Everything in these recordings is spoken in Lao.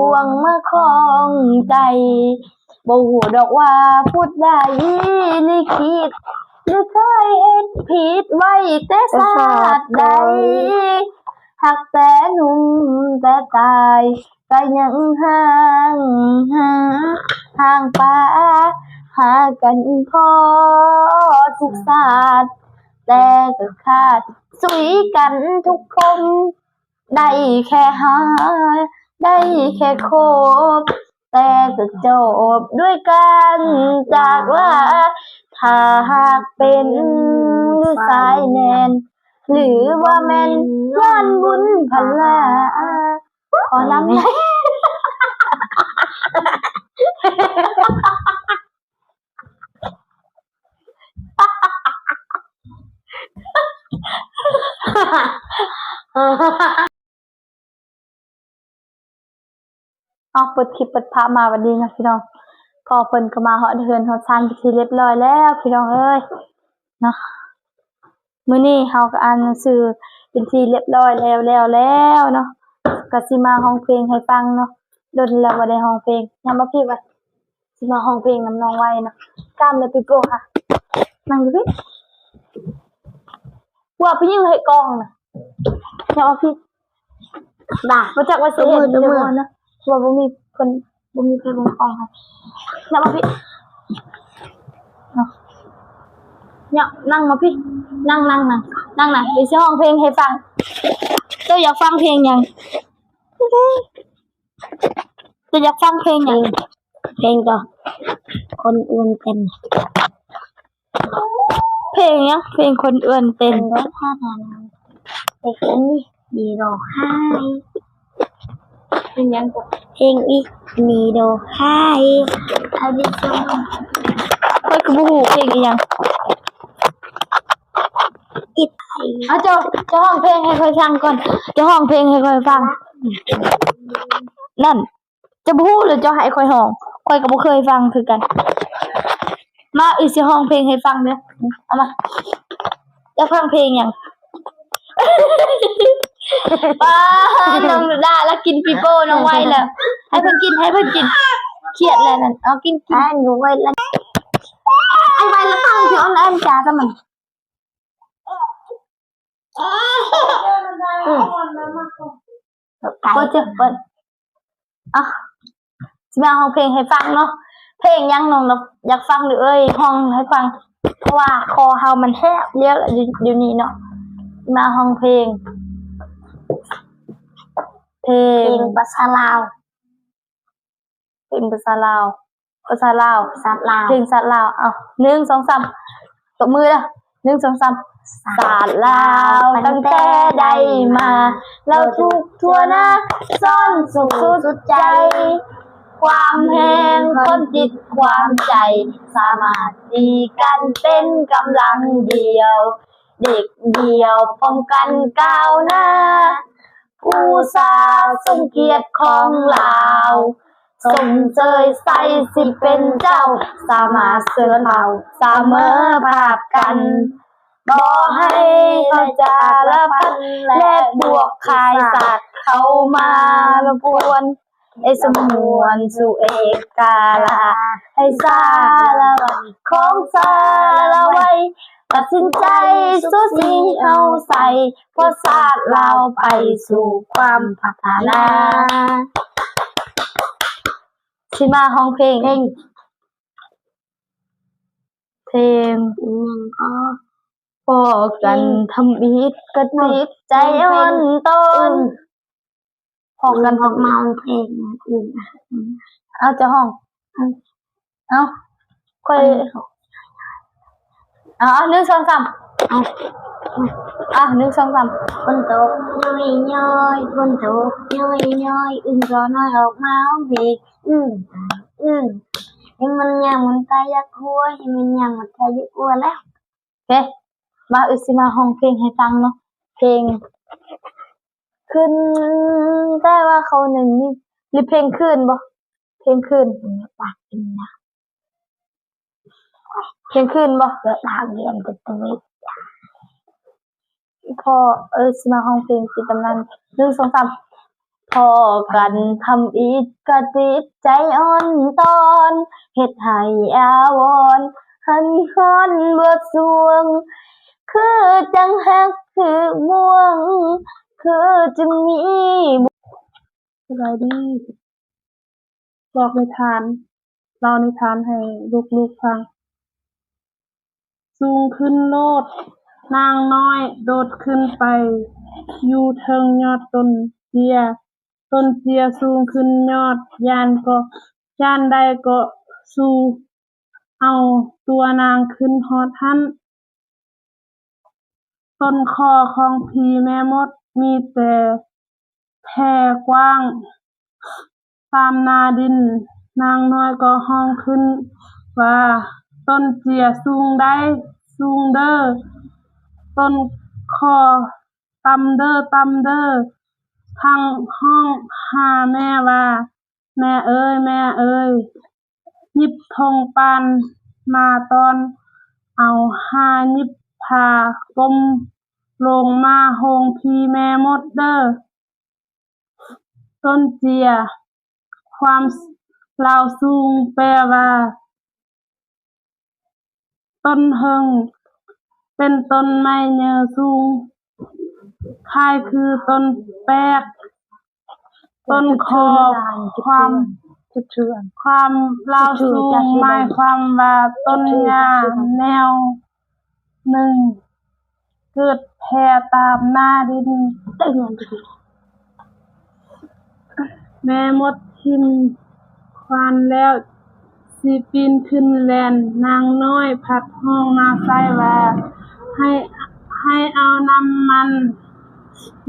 ບ່ວງມາຂອງໃຈ ບໍ່ຮູ້ດອກວ່າຜູ້ໃດລິຂິດ ຫຼືເຄີຍເຮັດຜິດໄວ້ແຕ່ຊາດໃດ ຮັກແຕ່ໜຸ່ມແຕ່ຕາຍ ກະຍັງຫ້າງຫາ ຫ້າງປາ ຫາກັນພໍທຸກຊາດ ແຕ່ກໍຂາດສຸຍກັນທຸກຄົນ ໄດ້ແຄ່ຫາ ໄດ້ແຄ່ຄົບ ແຕ່ກໍຈົບດ້ວຍການຈາກລາ ຖ້າຫາກເປັນສາຍແມ່ນ ຫຼືວ່າແມ່ນຍ້ອນບຸນພັນລາ ຂໍນຳໄດ້. ເອົາ ເປີດຄລິບເປີດພາບມາບັດນີ້ເນາະພີ່ນ້ອງ ພໍ່ເພິ່ນກໍມາຮອດເຮືອນຮອດຊານເປັນທີ່ລຽບຮ້ອຍແລ້ວພີ່ນ້ອງເອີຍເນາະ. ມື້ນີ້ເຮົາກໍອ່ານໜັງສືເປັນທີ່ລຽບຮ້ອຍແລ້ວ ແລ້ວ ແລ້ວເນາະ ກໍຊິມາຮ້ອງເພງໃຫ້ຟັງເນາະ ດົນແລ້ວບໍ່ໄດ້ຮ້ອງເພງ. ຍາມມາພີ້ວ່າຊິມາຮ້ອງເພງນຳນ້ອງໄວເນາະ ຕາມແລ້ວປີໂປ້ຫາ ນັ່ງຢູ່ພີ້ ພວກໄປຢູ່ໃຫ້ກ້ອງນະ ຍາມມາພີ້ ບໍ່ຈັກວ່າຊິເຮັດ ຕົບມື ຕົບມື ເນາະ ເພາະວ່າບໍ່ມີຄົນ ບໍ່ມີໃຜເບິ່ງກ້ອງໃຫ້ ນັ່ງມາພີ້ ເນາະ ນັ່ງມາພີ້ ນັ່ງ ນັ່ງ ນັ່ງ ນັ່ງນະ ດຽວຊິຮ້ອງເພງໃຫ້ຟັງ. ເຈົ້າຢາກຟັງເພງຫຍັງ? ເຈົ້າຢາກຟັງເພງຫຍັງ? ເພງ ເພງກໍຄົນອື່ນເຕັ້ນ. ເພງຫຍັງ? ເພງຄົນອື່ນເຕັ້ນ ເພງ ເພງອັນນີ້ ດີດອກໄຮ ເພງຫຍັງກໍ ເພງອີກ ດີດອກໄຮ ເອົາດິ ຂ້ອຍກໍບໍ່ຮູ້ເພງອີ່ຫຍັງ. ເອົາ ເຈົ້າ ເຈົ້າຮ້ອງເພງໃຫ້ຂ້ອຍຟັງກ່ອນ ເຈົ້າຮ້ອງເພງໃຫ້ຂ້ອຍຟັງ. ນັ້ນ ເຈົ້າບໍ່ຮູ້ ຫຼືເຈົ້າໃຫ້ຂ້ອຍຮ້ອງ? ຂ້ອຍກໍບໍ່ເຄີຍຟັງຄືກັນ. ມາ ເອື້ອຍຊິຮ້ອງເພງໃຫ້ຟັງເດີ້ ເອົາມາ. ຢາກຟັງເພງຫຍັງ? ປ້າ ນ້ອງດາລະກິນປີໂປ້ນ້ອງໄວແລ້ວ ໃຫ້ເພິ່ນກິນ ໃຫ້ເພິ່ນກິນ ຄຽດແລ້ວນັ້ນ ເອົາ ກິນ ກິນ ໃຫ້ໜູໄວລະ ໃຫ້ໄວລະ ຕັ້ງທີ່ອອນແອນຈາກັນມັນ. ອືມ ເປີດເຈົ້າ ເປີດ ອ່ະ ຊິມາຮ້ອງເພງໃຫ້ຟັງເນາະ. ເພງຫຍັງນ້ອງ ຢາກຟັງເດີ້ເອີຍ ຮ້ອງໃຫ້ຟັງ ເພາະວ່າຄໍເຮົາມັນແຫບແລ້ວ ດຽວນີ້ເນາະ. ມາຮ້ອງເພງ ເພງ ເພງພາສາລາວ. ເພງພາສາລາວ ພາສາລາວ ສາດລາວ ເພງສາດລາວ. ເອົາ ໜຶ່ງ ສອງ ສາມ ຕົບມືເດີ້ ໜຶ່ງ ສອງ ສາມ. ສາດລາວຕັ້ງແຕ່ໄດ້ມາ ລາວທຸກທົ່ວໜ້າ ສອນສຸກສຸດໃຈ ຄວາມແຮງຄວາມຈິດຄວາມໃຈ ສາມັກຄີກັນເປັນກຳລັງດຽວ ເດັກດ່ຽວພ້ອມກັນກ້າວໜ້າ ປູຊາຊົງກຽດຂອງລາວ ຊົມເຊີຍໃສ່ຊິເປັນເຈົ້າ ສາມາດເຊີນເຜົ່າສະເໝີພາບກັນ ບໍ່ໃຫ້ລະຈາລະພັນ ແລະບວກຄ້າຍຊາດເຂົ້າມາລົບກວນ ໃຫ້ສະຫງວນສູ່ເອກະລາດ ໃຫ້ສາລະວັນຂອງຊາລະໄວ ຕັດສິນໃຈສູ້ຊິເອົາໄຊ ເພາະຊາດລາວໄປສູ່ຄວາມພັດທະນາ. ຊິມາຮ້ອງເພງ ເພງ ເພງອີ່ຫຍັງກໍ ພໍກັນທຳອິດກໍຕິດໃຈອ່ອນຕອນ ພໍກັນ ອອກມາຮ້ອງເພງອື່ນ. ເອົາ ເຈົ້າຮ້ອງ ເອົາ ຂ້ອຍ ເອົາ ເອົາ ໜຶ່ງ ສອງ ສາມ ເອົາ ໜຶ່ງ ສອງ ສາມ. ຝົນຕົກຍ້ອຍໆ ຝົນຕົກຍ້ອຍໆ ອຶ່ງກໍນ້ອຍອອກມາຮ້ອງເພງ ອຶ່ງ ອຶ່ງ ໃຫ້ມັນຍ່າງມັນຕາຍຢາກຫົວ ໃຫ້ມັນຍ່າງມັນຕາຍຢາກຫົວແລ້ວ. ເຄ ມາ ເອື້ອຍຊິມາຮ້ອງເພງໃຫ້ຟັງເນາະ. ເພງ ຂຶ້ນ ແຕ່ວ່າເຂົາໜຶ່ງນີ້ ຫຼືເພງຄືນບໍ່? ເພງຄືນ ເພງຄືນບໍ່? ເພາະ ເອີ ຊິມາຮ້ອງເພງເປັນຕຳນານ ໜຶ່ງ ສອງ ສາມ. ພໍກັນທຳອິດກະຕິດໃຈອ່ອນຕອນ ເຮັດໃຫ້ອາວອນຫັນຮ້ອນບໍ່ສວງ ຄືຈັ່ງຮັກຄືບ່ວງ ຄືຈຶ່ງມີ ສະບາຍດີ ບອກນິທານ ເລົ່ານິທານໃຫ້ລູກໆຟັງ. ສູງຂຶ້ນໂລດ, ນາງນ້ອຍໂດດຂຶ້ນໄປຢູ່ເທິງຍອດຕົ້ນເຈ້ຍ. ຕົ້ນເຈ້ຍສູງຂຶ້ນຍອດ, ຢ້ານກໍ ຢ້ານໄດ້ກໍຊູເອົາຕົວນາງຂຶ້ນຮອດຫັ້ນ. ຕົ້ນຄໍຂອງຜີແມ່ມົດມີແຕ່ແຜ່ກວ້າງຕາມໜ້າດິນ. ນາງນ້ອຍກໍຮ້ອງຂຶ້ນວ່າ, ຕົ້ນເຈ້ຍສູງໃດ໋ ສູງເດີ້, ຕົ້ນຄໍຕ່ຳເດີ້ ຕ່ຳເດີ້, ທັງຮ້ອງຫາແມ່ວ່າ, ແມ່ເອີຍ ແມ່ເອີຍ, ຫຍິບຖົງປານມາຕອນເອົາ, ຫາຫຍິບຜ້າກົມລົງມາໂຮງຜີແມ່ມົດເດີ້. ຕົ້ນເຈ້ຍ ຄວາມລາວສູງ ແປວ່າ ຕົ້ນເຫິງ ເປັນຕົ້ນໄມ້ເຍີສູງ ຄ້າຍຄືຕົ້ນແປກ. ຕົ້ນຄໍ ຄວາມ ຄວາມລາວສູງ ໝາຍຄວາມວ່າຕົ້ນຫຍ້າແນວໜຶ່ງ ເກີດແຜ່ຕາມໜ້າດິນ. ແມ່ມົດຖິ້ມຂວານແລ້ວຊິປີນຂຶ້ນແລ່ນ, ນາງນ້ອຍພັດຮ້ອງມາໃສ່ວ່າ, ໃຫ້ ໃຫ້ເອົານ້ຳມັນ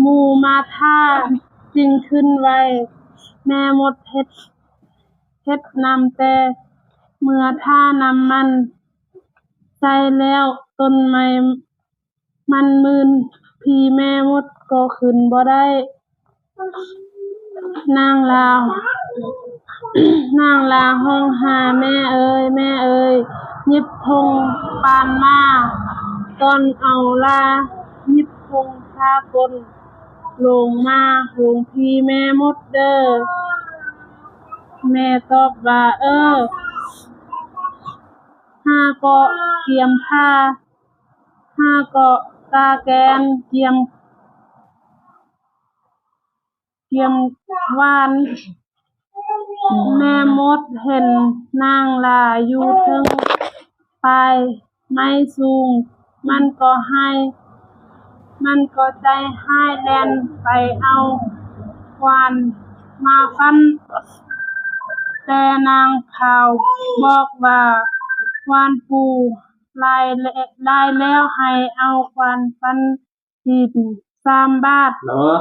ໝູມາທາຈຶ່ງຂຶ້ນໄຫວ. ແມ່ມົດເຮັດ ເຮັດນຳ, ແຕ່ເມື່ອທານ້ຳມັນໃສ່ແລ້ວ, ຕົ້ນໄມ້ ມັນມື່ນ, ຜີແມ່ມົດກໍຂຶ້ນບໍ່ໄດ້. ນາງລາວ ນາງລາວຮ້ອງຫາ, ແມ່ເອີຍ ແມ່ເອີຍ, ຫຍິບຖົງປານມາ. ຕອນເອົາລາຫຍິບຖົງຜ້າກົນລົງມາໂຮງຜີແມ່ມົດເດີ້. ແມ່ຕອບວ່າ, ເອີ. ຫາກໍກຽມຜ້າ ຫາກໍກາແກນ ກຽມ ກຽມຫວ່ານ. ແມ່ມົດເຫັນນາງລາຢູ່ເທິງປາຍໄມ້ສູງ, ມັນກໍຮ້າຍ ມັນກໍໃຈຮ້າຍແລ່ນໄປເອົາຂວານມາຟັນ. ແຕ່ນາງຂາວບອກວ່າ, ຂວານປູຫຼາຍແລ- ຫຼາຍແລ້ວ, ໃຫ້ເອົາຂວານຟັນຕີນສາມບາດ. ເນາະ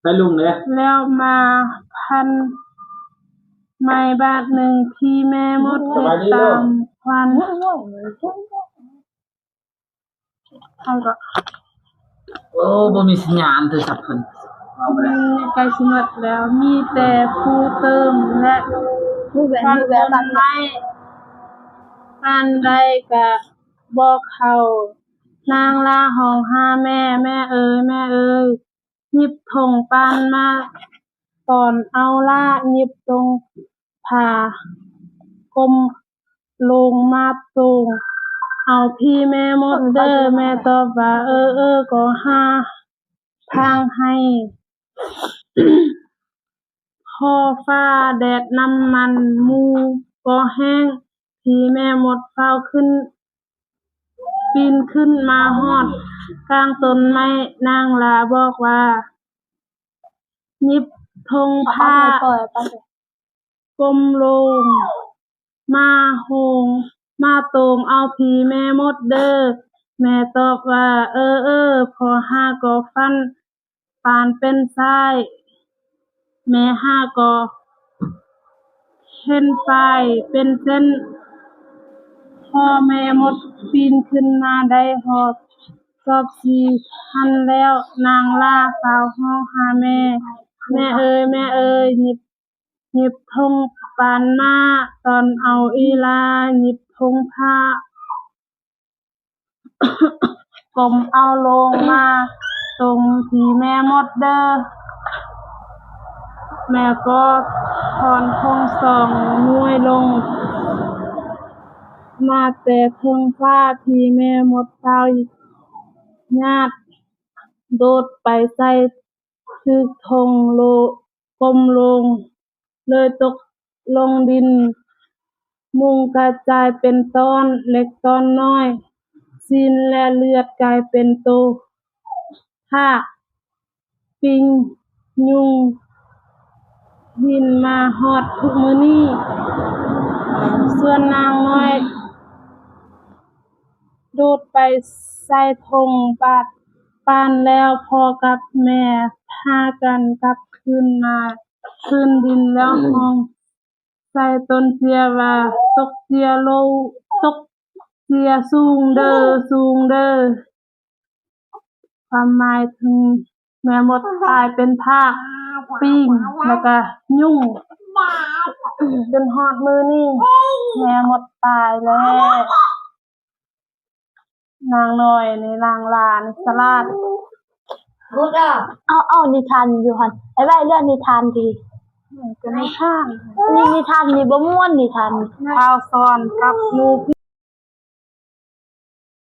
ໄປລຸງເດ້ ແລ້ວມາຟັນໃໝ່ບາດໜຶ່ງ. ຜີແມ່ມົດເຮັດຕາມຂວັນ. ເຮົາກໍ ໂອ້ ບໍ່ມີສັນຍານໂທລະສັບເພິ່ນ. ໃກ້ຊິໝົດແລ້ວ, ມີແຕ່ຜູ້ເຕີມ ແລະ ຟັນຕົ້ນໄມ້ປານໃດກະບໍ່ເຂົ້າ. ນາງລາຮ້ອງຫາແມ່, ແມ່ເອີຍ ແມ່ເອີຍ, ຫຍິບຖົງປານມາຕອນເອົາລາ, ຫຍິບຖົງຜ້າກົມລົງມາໂຕ່ງເອົາຜີແມ່ມົດເດີ້. ແມ່ຕອບວ່າ, ເອີ ເອີ ກໍຫາທາງໃຫ້. ພໍຟ້າແດດນ້ຳມັນໝູກໍແຫ້ງ, ຜີແມ່ມົດຟ້າວຂຶ້ນ ປີນຂຶ້ນມາຮອດກາງຕົ້ນໄມ້. ນາງລາບອກວ່າ, ຫຍິບຖົງຜ້າ ກົມລົງມາໂຮງ ມາໂຕ່ງເອົາຜີແມ່ມົດເດີ້. ແມ່ຕອບວ່າ, ເອີ ເອີ ພໍ່ຫາກໍຝັນປານເປັນສາຍ, ແມ່ຫາກໍເຫັນປາຍເປັນເສັ້ນ. ພໍແມ່ມົດປີນຂຶ້ນມາໄດ້ຮອບສອບສີ່ຂັ້ນແລ້ວ, ນາງລາຟ້າວຮ້ອງຫາແມ່, ແມ່ເອີຍ ແມ່ເອີຍ, ຫຍິບ ຫຍິບຖົງປານມາ, ຕອນເອົາອີລາ, ຫຍິບຖົງຜ້າ ກົມເອົາລົງມາ ສົ່ງທີ່ແມ່ມົດເດີ. ແມ່ກໍຖອນທອງສອງໜ່ວຍລົງ ມາແຕ່ເທິງຟ້າທີ່ແມ່ມົດເປົ່າຍາດ ໂດດໄປໃສ່ຖືກທອງໂລ ກົ້ມລົງ ເລີຍຕົກລົງດິນ, ມຸງກະຈາຍເປັນຕ່ອນເລັກຕ່ອນນ້ອຍ, ຊີ້ນ ແລະ ເລືອດກາຍເປັນໂຕທາກ ປີ້ງຍຸງ ຫີນມາຮອດທຸກມື້ນີ້. ສ່ວນນາງນ້ອຍ ໂດດໄປໃສ່ຖົງບາດປານແລ້ວ ພໍ່ກັບແມ່ພາກັນກັບຄືນມາພື້ນດິນແລ້ວຮ້ອງໃສ່ຕົ້ນເຈ້ຍວ່າ ຕົກເຈ້ຍໂລ ຕົກເຈ້ຍສູງເດີ ສູງເດີ. ຄວາມໝາຍເຖິງແມ່ມົດກາຍເປັນທາກ ປີ້ງ ແລ້ວກະຍຸງ ຈົນຮອດມື້ນີ້ແມ່ມົດຕາຍແລ້ວ. ນາງນ້ອຍນີ້ ນາງຫຼ້ານີ້ສະຫຼາດ. ເອົາ ເອົານິທານຢູ່ຫັ້ນ ໄປໄວ້ເລື່ອງນິທານທີ ເປັນນິທານ ນີ້ນິທານນີ້ບໍ່ມ່ວນ ນິທານ ຂ່າວສອນກັບໝູ່